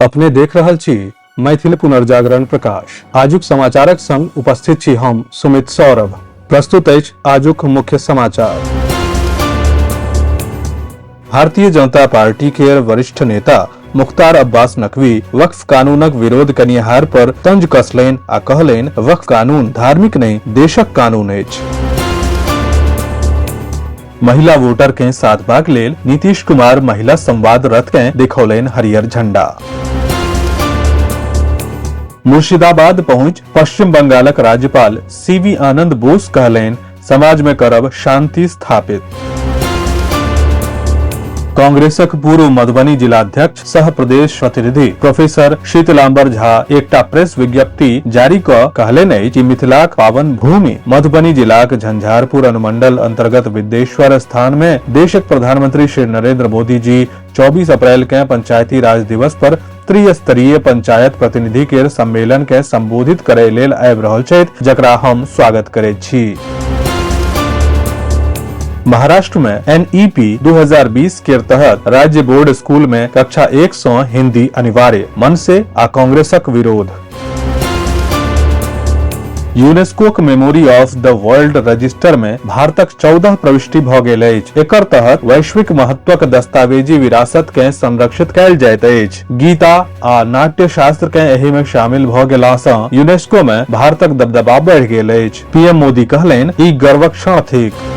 अपने देख रहल छी मैथिल पुनर्जागरण प्रकाश। आजुक समाचारक संग उपस्थित छी हम सुमित सौरभ। प्रस्तुत अछि आजुक मुख्य समाचार। भारतीय जनता पार्टी के वरिष्ठ नेता मुख्तार अब्बास नकवी वक्फ कानूनक विरोध कनिहार पर तंज कसलनि आ कहलनि वक्फ कानून धार्मिक नहि देशक कानून अछि। महिला वोटर के साधबाक लेल नीतीश कुमार महिला संवाद रथ के देखौलनि हरियर झंडा। मुर्शिदाबाद पहुंच पश्चिम बंगालक राज्यपाल सीवी आनंद बोस कहलनि समाज में करब शांति स्थापित। कांग्रेसक पूर्व मधुबनी जिलाध्यक्ष सह प्रदेश प्रतिनिधि प्रोफेसर शीतलांबर झा एकटा प्रेस विज्ञप्ति जारी क कहलनि अछि कि मिथिलाक पावन भूमि मधुबनी जिलाक झंझारपुर अनुमंडल अंतर्गत विद्येश्वर स्थान में देशक प्रधानमंत्री श्री नरेंद्र मोदी जी 24 अप्रैल के पंचायती राज दिवस पर त्रिस्तरीय पंचायत प्रतिनिधि के सम्मेलन के संबोधित करे लेल आबि रहल छथि, जकरा हम स्वागत करैत छी। महाराष्ट्र में एनईपी 2020 के तहत राज्य बोर्ड स्कूल में कक्षा 1 सं हिंदी अनिवार्य, मनसे आ कांग्रेसक विरोध। यूनेस्कोक memory of the world register में भारतक 14 प्रविष्टि भ गेल अछि। एकर तहत वैश्विक महत्वक दस्तावेजी विरासत के संरक्षित कयल जाइत अछि। गीता आ नाट्य शास्त्र के एहि में शामिल भ गेला सं यूनेस्को में भारतक दबदबा बढ़ि गेल अछि। पीएम मोदी कहलनि, ई गर्वक क्षण थिक।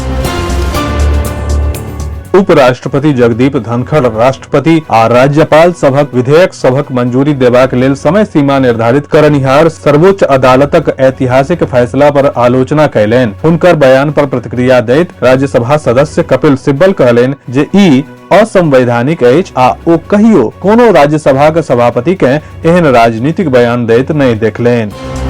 उपराष्ट्रपति जगदीप धनखड़ राष्ट्रपति आ राज्यपाल सभक विधेयक सभक मंजूरी देबाक लेल समय सीमा निर्धारित करनिहार सर्वोच्च अदालतक ऐतिहासिक फैसला पर आलोचना कयलनि। हुनकर बयान पर प्रतिक्रिया दैत राज्यसभा सदस्य कपिल सिब्बल कहलनि जे ई असंवैधानिक अछि आ ओ कहियो कोनो राज्यसभाक सभापति के एहन राजनीतिक बयान दैत नहि देखलनि।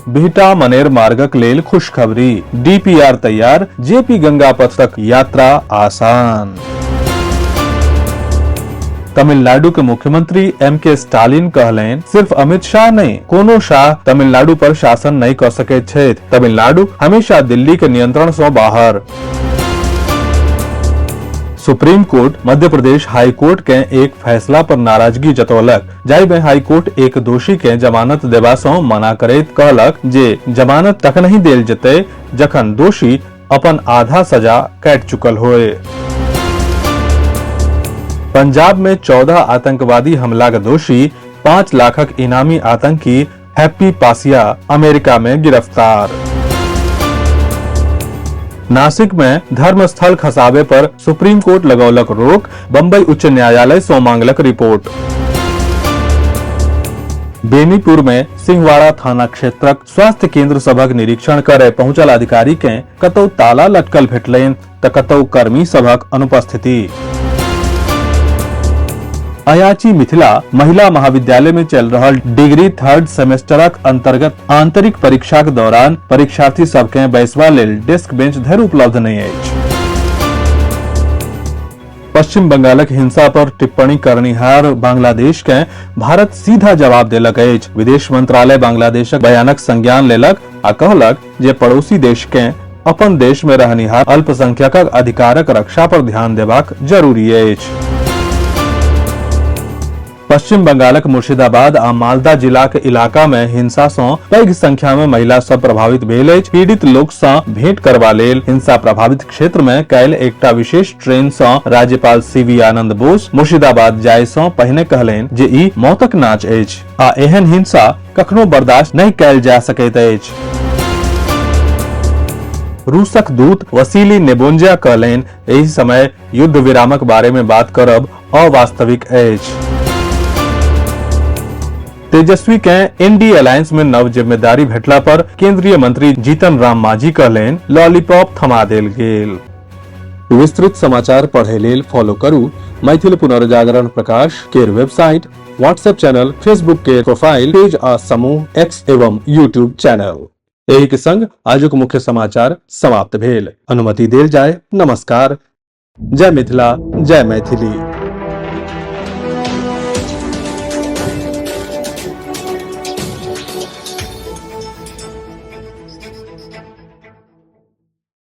बिहटा मनेर मार्गक लेल खुशखबरी, डीपीआर तैयार, जेपी गंगा पथ तक यात्रा आसान। तमिलनाडु के मुख्यमंत्री एम के स्टालिन कहलनि, सिर्फ अमित शाह नहीं, कोनो शाह तमिलनाडु पर शासन नहीं क सकैत छथि। तमिलनाडु हमेशा दिल्ली के नियंत्रण सं बाहर। Supreme court Madhya Pradesh high court के एक फैसला पर नाराजगी जतौलक, जाहि में हाई कोर्ट एक दोषी के जमानत देबा सं मना करैत कहलक जे जमानत तखनहि देल जेतै जखन दोषी अपन आधा सजा काटि चुकल होय। पंजाब में 14 आतंकवादी हमलाक दोषी 5 लाखक इनामी आतंकी हैप्पी पासिया अमेरिका में गिरफ्तार। नासिक में धर्मस्थल खसाबे पर सुप्रीम कोर्ट लगौलक रोक, बंबई उच्च न्यायालय सं मांगलक रिपोर्ट। बेनीपुर में सिंहवाड़ा थाना क्षेत्रक स्वास्थ्य केंद्र सभक निरीक्षण करे पहुंचल अधिकारी के कतौ ताला लटकल भेटलनि त कतौ कर्मी सभक अनुपस्थिति। अयाची मिथिला महिला महाविद्यालय में चल रहल डिग्री थर्ड सेमेस्टरक अंतर्गत आंतरिक परीक्षाक दौरान परीक्षार्थी सबके बैसबा लेल डेस्क बेंच धरि उपलब्ध नहि अछि। पश्चिम बंगालक हिंसा पर टिप्पणी करनिहार बांग्लादेश के भारत सीधा जवाब देलक अछि। विदेश मंत्रालय बांग्लादेशक बयानक संज्ञान लेलक आ कहलक जे पड़ोसी देश के अपन देश में रहनिहार अल्पसंख्यकक अधिकारक रक्षा पर ध्यान देबाक जरूरी अछि। पश्चिम बंगालक मुर्शिदाबाद आ मालदा जिलाक इलाका में हिंसा सं पैघ संख्या में महिला सब प्रभावित भेल अछि। पीड़ित लोक सं भेंट करबा लेल हिंसा प्रभावित क्षेत्र में काल्हि एकटा विशेष ट्रेन सं राज्यपाल सीवी आनंद बोस मुर्शिदाबाद जाय सं पहिने कहलनि जे ई मौतक नाच अछि आ एहन हिंसा कखनो बर्दाश्त नहि कयल जा सकैत अछि। रूसक दूत वसीली नेबोंजिया कहलनि, एहि समय युद्ध विरामक बारे में बात करब अवास्तविक अछि। तेजस्वी के एनडी अलायंस में नव जिम्मेदारी भेटला पर केंद्रीय मंत्री जीतन राम मांझी कहलनि, लॉलीपॉप थमा देल गेल। विस्तृत समाचार पढ़े लेल फॉलो करू मैथिल पुनर्जागरण प्रकाश केर वेबसाइट, व्हाट्सएप चैनल, फेसबुक के प्रोफाइल पेज आ समूह एक्स एवं यूट्यूब चैनल। एहि के संग आजुक मुख्य समाचार समाप्त भेल। अनुमति देल जाय। नमस्कार। जय मिथिला, जय मैथिली।